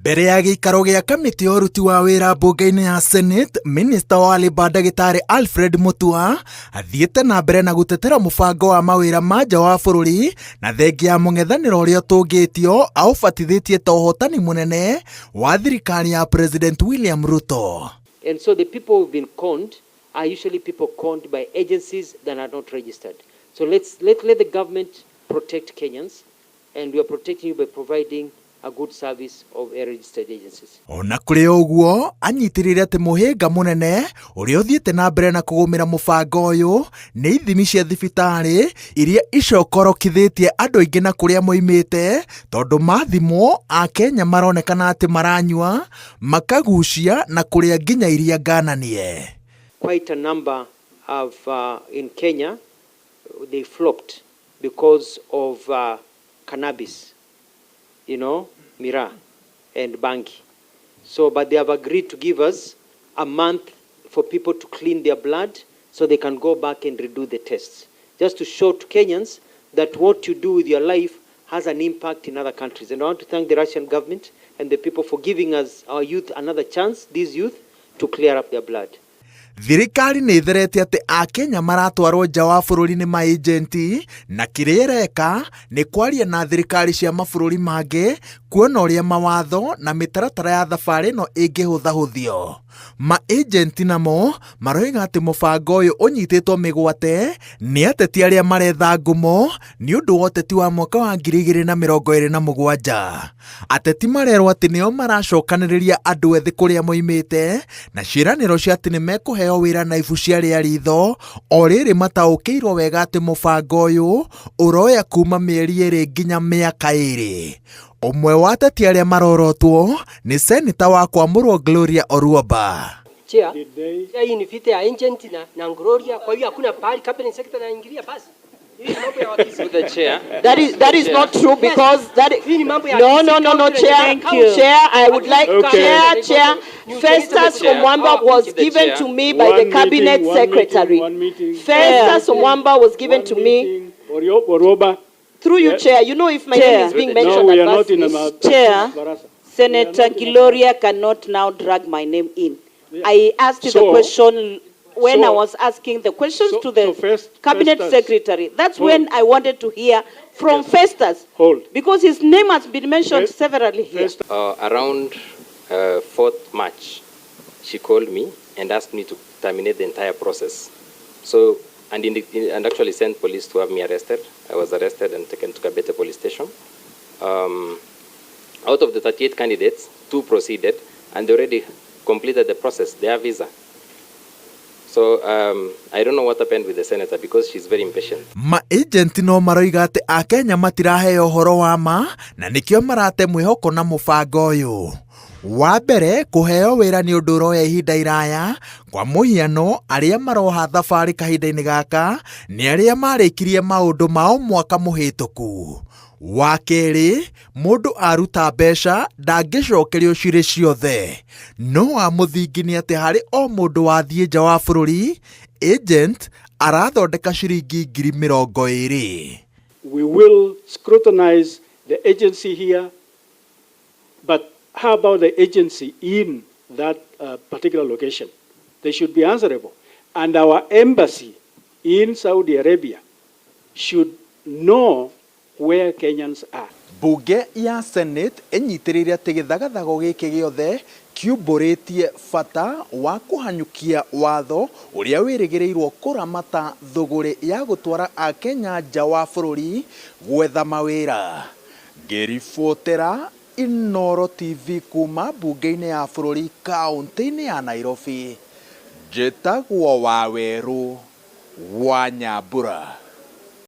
Mbere ya gĩikaro gĩa kamĩtĩ ya ũruti wa wĩra mbunge-inĩ ya Senate, Minista wa Labour Ndagĩtarĩ Alfred Mutua athiĩte na mbere na gũtetera mũbango wa mawĩra ma nja wa bũrũri na thengia ya mũng'ethanĩro ũrĩa ũtũngĩtio aũbatithĩtie ta ũhotani mũnene wa thirikari ya President William Ruto. And so the people who've been conned are usually people conned by agencies that are not registered. So let the government protect Kenyans, and we are protecting you by providing a good service of a registered agencies. Ona kũrĩ ũguo, anyitĩrĩire atĩ mũhĩnga mũnene ũrĩa ũthiĩte na mbere na kũgũmĩra mũbango ũyũ nĩ ithimi cia thibitarĩ iria icokorokithĩtie andũ aingĩ na kũrĩa moimĩte, tondũ mathimwo Akenya maronekana atĩ maranyua, makagucia na kũrĩa nginya iria ngananie. Quite a number of in Kenya, they flopped because of cannabis, miraa and bangi. But they have agreed to give us a month for people to clean their blood so they can go back and redo the tests. Just to show to Kenyans that what you do with your life has an impact in other countries. And I want to thank the Russian government and the people for giving us, our youth, another chance, these youth, to clear up their blood. Thirikari nĩ ĩtheretie atĩ Akenya maratwarwo nja wa bũrũri nĩ maĩjenti, na kĩrĩa ĩreka nĩ kwaria na thirikari cia mabũrũri mangĩ kuona ũrĩa mawatho na mĩtaratara ya thabarĩ ĩno ĩngĩhũthahũthio. Maĩjenti namo maroiga atĩ mũbango ũyũ ũnyitĩtwo mĩgwate nĩ ateti arĩa maretha ngumo nĩ ũndũ wa ũteti wa mwaka wa 2027. Ateti marerwo atĩ nĩo maracokanĩrĩria andũ ethĩ kũrĩa moimĩte na ciĩranĩro cia atĩ nĩ mekũheo wĩra na ibu cia rĩa ritho, o rĩrĩ mataũkĩirwo wega atĩ mũbango ũyũ ũroya kuma mĩeri 2 nginya mĩaka 2. Ũmwe wa ateti arĩa marorotwo nĩ seneta wa Kwamũrwo Gloria Oruoba. Chair, Did they? Chair, hii ni vita ya agent na Gloria, kwa hiyo hakuna pahali cabinet secretary anaingilia basi. Hii ni mambo ya wakisi. The chair. That is not true because that Hii ni mambo ya No, no, no, no, chair. Thank you. Chair, I would like Okay. Chair, chair. Festus Chair. Omwamba was The given chair. to me by One the cabinet meeting, one secretary. meeting, one meeting. Festus Omwamba was given One to me meeting. Orioba. Through you, Yeah. chair. You know, if my Chair. name is being No, mentioned we are not in a adversely. Chair. Barasa. Senator We are not in a- Gloria cannot now drag my name in. Yeah. I asked the question when I was asking the questions to the so first, cabinet Festus, secretary. That's hold. when I wanted to hear from Yes. Festus. Hold. Because his name has been mentioned severally here. Festus. Around 4th March, she called me and asked me to terminate the entire process. And actually sent police to have me arrested. I was arrested and taken to Kabete police station. Out of the 38 candidates, 2 proceeded and they already completed the process, their visa. So I don't know what happened with the senator because she's very impatient. Maagenti no maroiga atĩ Akenya matiraheo ũhoro wa ma na nĩkĩo marate mwĩhoko na mũbango ũyũ. Wa mbere, kũheo wĩra nĩ ũndũ ũroya ihinda iraya. Kwa mũhiano, arĩa maroha thabarĩ kahinda-inĩ gaka nĩ arĩa marĩkirie maũndũ mao mwaka mũhĩtũku. Wa kerĩ, mũndũ aruta mbeca ndangĩcokerio cirĩ ciothe. No wa mũthingi nĩ atĩ harĩ o mũndũ wathiĩ nja wa bũrũri, agent arathondeka ciringi 20,000. We will scrutinize the agency here, but how about the agency in that particular location? They should be answerable. And our embassy in Saudi Arabia should know where Kenyans are. Bunge ya Senate ĩnyitĩrĩire atĩ gĩthagathago gĩkĩ gĩothe kiumbũrĩtie bata wa kũhanyũkia watho ũrĩa wĩrĩgĩrĩirwo kũramata thũgũrĩ ya gũtwara Akenya nja wa bũrũri gwetha mawĩra. Ngĩribotera Inooro TV kuma mbunge-inĩ ya bũrũri kaunti-inĩ ya Nairobi, njĩtagwo Wawerũ wa Nyambura.